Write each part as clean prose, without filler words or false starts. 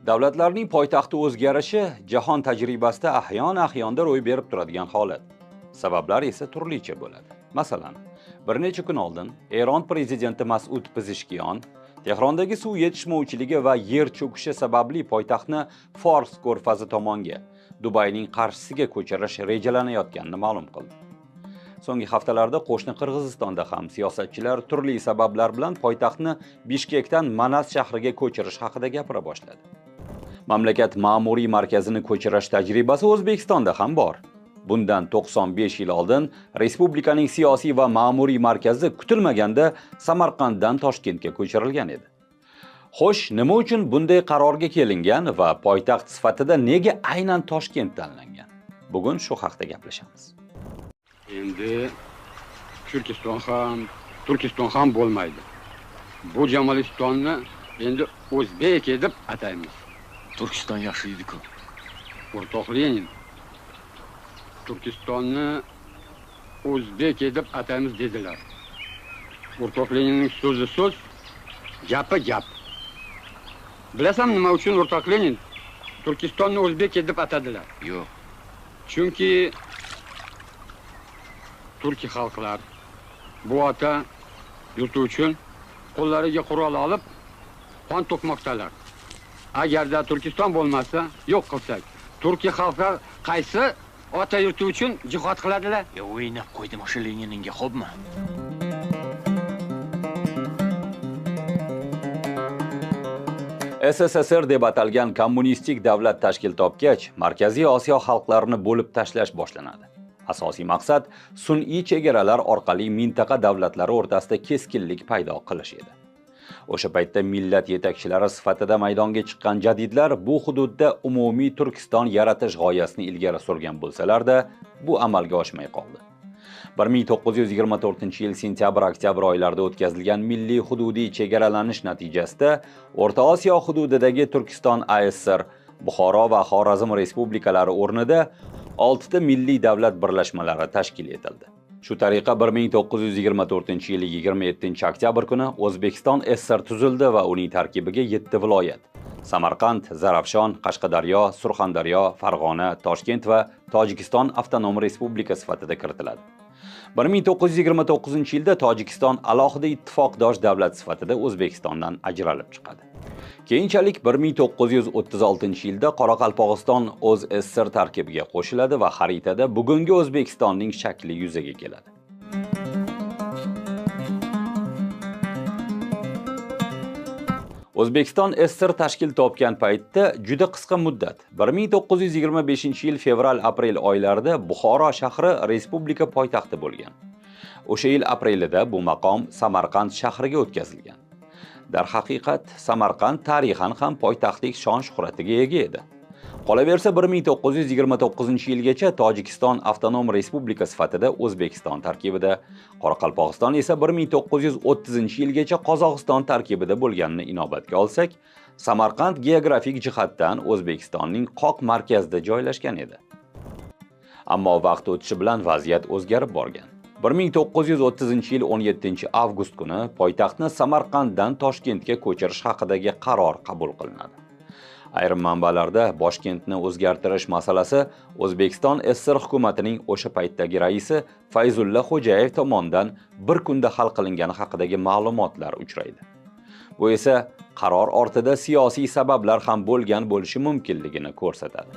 Davlatlarning poytaxti o'zgarishi jahon tajribasida ahyon-ahyonda ro'y berib turadigan holat. Sabablar esa turlicha bo'ladi. Masalan, bir necha kun oldin Eron prezidenti Mas'ud Pezeshkiyon Tehrondagi suv yetishmovchiligi va yer cho'kishi sababli poytaxtni Fors ko'rfazi tomonga, Dubayning qarshisiga ko'chirish rejalanayotganini ma'lum qildi. So'nggi haftalarda qo'shni Qirg'izistonda ham siyosatchilar turli sabablar bilan poytaxtni Bishkekdan Manas shahriga ko'chirish haqida gapira boshladi. Mamlakat ma'muriy markazini ko'chirish tajribasi O'zbekistonda ham bor. Bundan 95 yil oldin respublikaning siyosiy va ma'muriy markazi kutilmaganda Samarqanddan Toshkentga ko'chirilgan edi. Xo'sh, nima uchun bunday qarorga kelingan va poytaxt sifatida nega aynan Toshkent tanlangan? Bugun shu haqda gaplashamiz. Endi Turkiston ham, Turkiston ham bo'lmaydi. Bu Jamalistonni endi O'zbek deb ataymiz. Turkiston yaxshi edi-ku. O'rtoq Lenin Turkistonni O'zbek deb ataymiz dedilar. O'rtoq Leninning so'zi so'z, gapi gap. Bilasan nima uchun O'rtoq Lenin Turkistonni O'zbek deb atadilar? Yo'q. Chunki turkiy xalqlar bu ota yurti uchun qo'llariga qurol olib qon to'kmoqdalar. Agarda Turkiston bo'lmasa, yo'q qilsak, turkiy xalqlar qaysi ota yurti uchun jihod qiladilar? Ya o'ynab qo'ydim o'sha Leninga, xo'pmi? SSSR deb atalgan kommunistik davlat tashkil topgach, Markaziy Osiyo xalqlarini bo'lib tashlash boshlanadi. Asosiy maqsad sun'iy chegaralar orqali mintaqa davlatlari o'rtasida keskinlik paydo qilish edi. O'sha paytda millat yetakchilari sifatida maydonga chiqqan jadidlar bu hududda umumiy Turkiston yaratish g'oyasini ilgari surgan bo'lsalar-da, bu amalga oshmay qoldi. 1924-yil sentyabr-oktyabr oylarida o'tkazilgan milliy hududiy chegaralanish natijasida O'rta Osiyo hududidagi Turkiston ASSR, Buxoro va Xorazm respublikalari o'rnida 6 ta milliy davlat birlashmalari tashkil etildi. Shu tariqa 1924-yil 27-oktyabr kuni O'zbekiston SSR tuzildi va uning tarkibiga 7 viloyat: Samarqand, Zarafshon, Qashqadaryo, Surxondaryo, Farg'ona, Toshkent va Tojikiston avtonom respublika sifatida kiritiladi. 1929-yilda Tojikiston alohida ittifoqdosh davlat sifatida O'zbekistondan ajralib chiqadi. Keyinchalik 1936-yilda Qoraqalpog'iston o'z SSR tarkibiga qo'shiladi va xaritada bugungi O'zbekistonning shakli yuzaga keladi. O'zbekiston SSR tashkil topgan paytda juda qisqa muddat, 1925-yil fevral-aprel oylarida Buxoro shahri respublika poytaxti bo'lgan. O'sha yil aprelida bu maqom Samarqand shahriga o'tkazilgan. Darhaqiqat, Samarqand tarixan ham poytaxtlik shon-shuhratiga ega edi. Qolaversa 1929-yilgacha Tojikiston avtonom respublika sifatida O'zbekiston tarkibida, Qoraqalpog'iston esa 1930-yilgacha Qozog'iston tarkibida bo'lganini inobatga olsak, Samarqand geografik jihatdan O'zbekistonning qoq markazida joylashgan edi. Ammo vaqt o'tishi bilan vaziyat o'zgarib borgan. 1930-yil 17-avgust kuni poytaxtni Samarqanddan Toshkentga ko'chirish haqidagi qaror qabul qilinadi. Ayrim manbalarda boshkentni o'zgartirish masalasi O'zbekiston SSR hukumatining o'sha paytdagi raisi Fayzulla Xo'jayev tomonidan bir kunda hal qilingani haqidagi ma'lumotlar uchraydi. Bu esa qaror ortida siyosiy sabablar ham bo'lgan bo'lishi mumkinligini ko'rsatadi.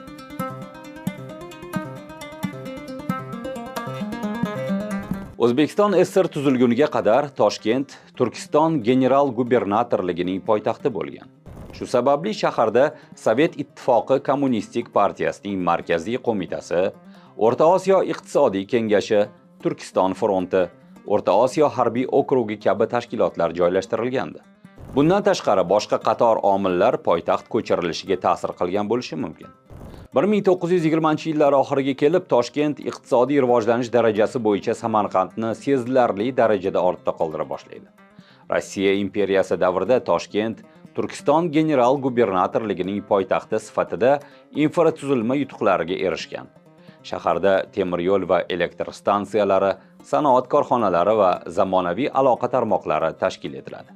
O'zbekiston SSR tuzilguniga qadar Toshkent Turkiston general gubernatorligining poytaxti bo'lgan. Shu sababli shaharda Sovet Ittifoqi Kommunistik partiyasining markaziy qo'mitasi, O'rta Osiyo iqtisodiy kengashi, Turkiston fronti, O'rta Osiyo harbiy okrugi kabi tashkilotlar joylashtirilgandi. Bundan tashqari boshqa qator omillar poytaxt ko'chirilishiga ta'sir qilgan bo'lishi mumkin. 1920-yillar oxiriga kelib Toshkent iqtisodiy rivojlanish darajasi bo'yicha Samarqandni sezilarli darajada ortda qoldira boshlaydi. Rossiya imperiyasi davrida Toshkent Turkiston general gubernatorligining poytaxti sifatida infratuzilma yutuqlariga erishgan. Shaharda temir yo'l va elektr stansiyalari, sanoat korxonalari va zamonaviy aloqa tarmoqlari tashkil etiladi.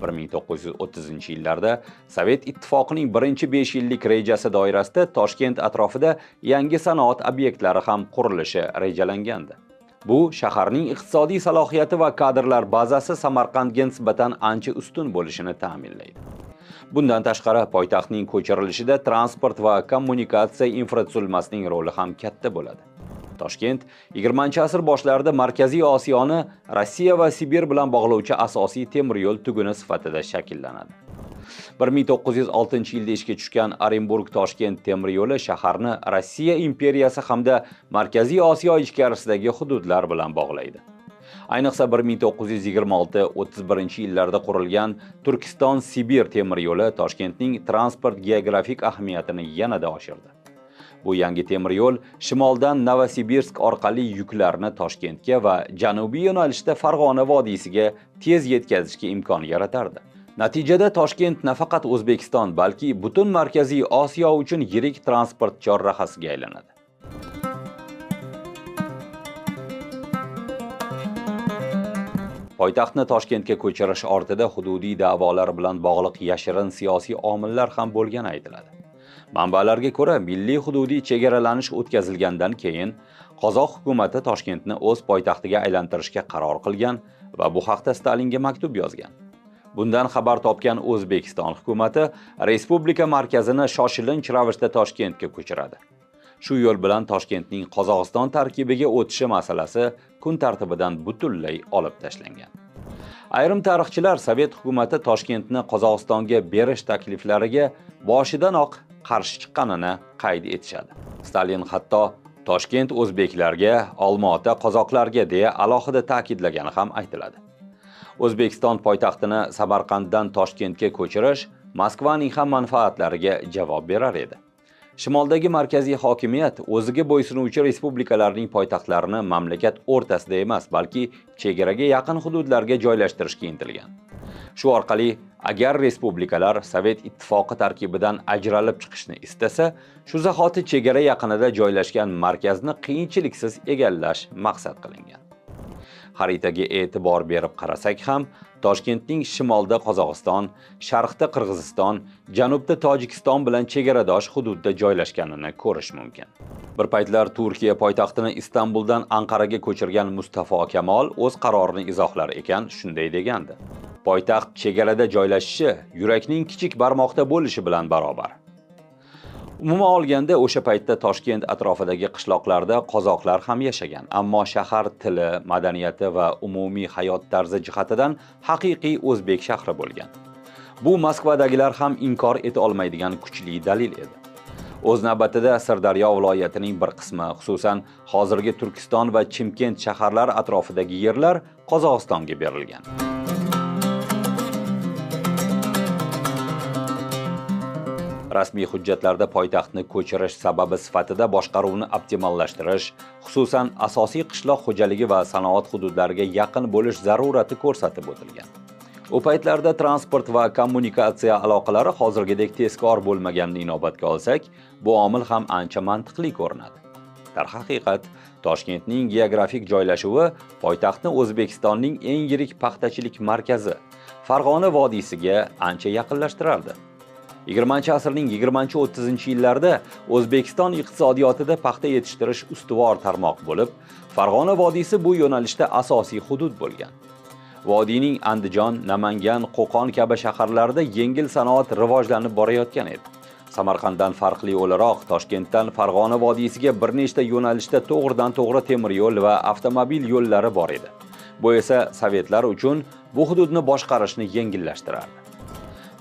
1930-yillarda Sovet Ittifoqining birinchi 5 yillik rejasi doirasida Toshkent atrofida yangi sanoat obyektlari ham qurilishi rejalangandi. Bu shaharning iqtisodiy salohiyati va kadrlar bazasi Samarqandga nisbatan ancha ustun bo'lishini ta'minlaydi. Bundan tashqari, poytaxtning ko'chirilishida transport va kommunikatsiya infratuzilmasining roli ham katta bo'ladi. Toshkent 20-asr boshlarida Markaziy Osiyoni Rossiya va Sibir bilan bog'lovchi asosiy temir yo'l tuguni sifatida shakllanadi. 1906-yilda ishga tushgan Orenburg-Toshkent temir yo'li shaharni Rossiya imperiyasi hamda Markaziy Osiyo ichkarisidagi hududlar bilan bog'laydi. Ayniqsa 1926-31-yillarda qurilgan Turkiston-Sibir temir yo'li Toshkentning transport geografik ahamiyatini yanada oshirdi. Bu yangi temir yo'l shimoldan Novosibirsk orqali yuklarni Toshkentga va janubiy yo'nalishda Farg'ona vodiysiga tez yetkazishga imkon yaratardi. Natijada Toshkent nafaqat O'zbekiston, balki butun Markaziy Osiyo uchun yirik transport chorrahasiga aylanadi. Poytaxtni Toshkentga ko'chirish ortida hududiy da'volar bilan bog'liq yashirin siyosiy omillar ham bo'lgani aytiladi. Manbalarga ko'ra, milliy hududiy chegaralanish o'tkazilgandan keyin Qozoq hukumati Toshkentni o'z poytaxtiga aylantirishga qaror qilgan va bu haqda Stalinga maktub yozgan. Bundan xabar topgan O'zbekiston hukumati respublika markazini shoshilinch ravishda Toshkentga ko'chiradi. Shu yo'l bilan Toshkentning Qozog'iston tarkibiga o'tishi masalasi kun tartibidan butunlay olib tashlangan. Ayrim tarixchilar Sovet hukumati Toshkentni Qozog'istonga berish takliflariga boshidanoq qarshi chiqqanini qayd etishadi. Stalin hatto Toshkent o'zbeklarga, Olmaota qozoqlarga deya alohida ta'kidlagani ham aytiladi. O'zbekiston poytaxtini Samarqanddan Toshkentga ko'chirish Moskvaning ham manfaatlariga javob berar edi. Shimoldagi markaziy hokimiyat o'ziga bo'ysunuvchi respublikalarning poytaxtlarini mamlakat o'rtasida emas, balki chegaraga yaqin hududlarga joylashtirishga intilgan. Shu orqali agar respublikalar Sovet Ittifoqi tarkibidan ajralib chiqishni istasa, shu zahoti chegara yaqinida joylashgan markazni qiyinchiliksiz egallash maqsad qilingan. Xaritaga e'tibor berib qarasak ham, Toshkentning shimolda Qozog'iston, sharqda Qirg'iziston, janubda Tojikiston bilan chegaradosh hududda joylashganini ko'rish mumkin. Bir paytlar Turkiya poytaxtini Istanbuldan Anqaraga ko'chirgan Mustafa Kamol o'z qarorini izohlar ekan shunday degandi: Poytaxt chegarada joylashishi yurakning kichik barmoqda bo'lishi bilan barobar. Umuman olganda o'sha paytda Toshkent atrofidagi qishloqlarda qozoqlar ham yashagan, ammo shahar tili, madaniyati va umumiy hayot tarzi jihatidan haqiqiy o'zbek shahri bo'lgan. Bu Moskvadagilar ham inkor eta olmaydigan kuchli dalil edi. O'z navbatida Sirdaryo viloyatining bir qismi, xususan hozirgi Turkiston va Chimkent shaharlari atrofidagi yerlar Qozog'istonga berilgan. Rasmiy hujjatlarda poytaxtni ko'chirish sababi sifatida boshqaruvni optimallashtirish, xususan asosiy qishloq xo'jaligi va sanoat hududlariga yaqin bo'lish zarurati ko'rsatib o'tilgan. U paytlarda transport va kommunikatsiya aloqalari hozirgidek tezkor bo'lmaganini inobatga olsak, bu omil ham ancha mantiqli ko'rinadi. Darhaqiqat, Toshkentning geografik joylashuvi poytaxtni O'zbekistonning eng yirik paxtachilik markazi Farg'ona vodiysiga ancha yaqinlashtirardi. 20-asrning 20-30-yillarida O'zbekiston iqtisodiyotida paxta yetishtirish ustuvor tarmoq bo'lib, Farg'ona vodiysi bu yo'nalishda asosiy hudud bo'lgan. Vodiyning Andijon, Namangan, Qo'qon kabi shaharlarida yengil sanoat rivojlanib borayotgan edi. Samarqanddan farqli o'laroq Toshkentdan Farg'ona vodiysiga bir nechta yo'nalishda to'g'ridan-to'g'ri temir yo'l va avtomobil yo'llari bor edi. Bu esa sovetlar uchun bu hududni boshqarishni yengillashtirardi.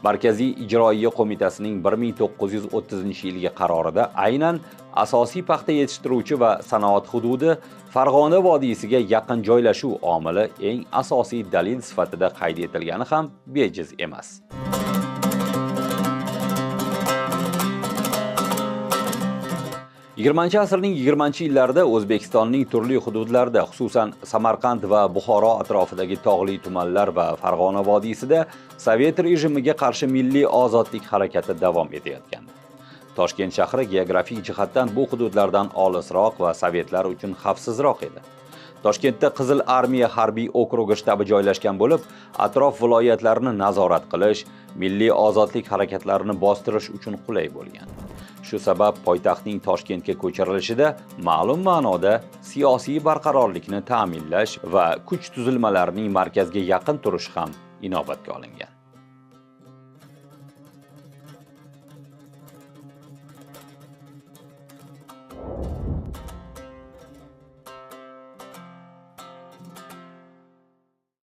Markaziy Ijroiya qo'mitasining 1930-yilgi qarorida aynan asosiy paxta yetishtiruvchi va sanoat hududi Farg'ona vodiysiga yaqin joylashuv omili eng asosiy dalil sifatida qayd etilgani ham bejiz emas. 20-asrning 20-yillarida O'zbekistonning turli hududlarida, xususan Samarqand va Buxoro atrofidagi tog'li tumanlar va Farg'ona vodiysida Sovet rejimiga qarshi milliy ozodlik harakati davom etayotgandi. Toshkent shahri geografik jihatdan bu hududlardan olisroq va sovetlar uchun xavfsizroq edi. Toshkentda Qizil Armiya harbiy okrugi shtabi joylashgan bo'lib, atrof viloyatlarni nazorat qilish, milliy ozodlik harakatlarini bostirish uchun qulay bo'lgan. Shu sabab poytaxtning Toshkentga ko'chirilishida ma'lum ma'noda siyosiy barqarorlikni ta'minlash va kuch tuzilmalarining markazga yaqin turishi ham inobatga olingan.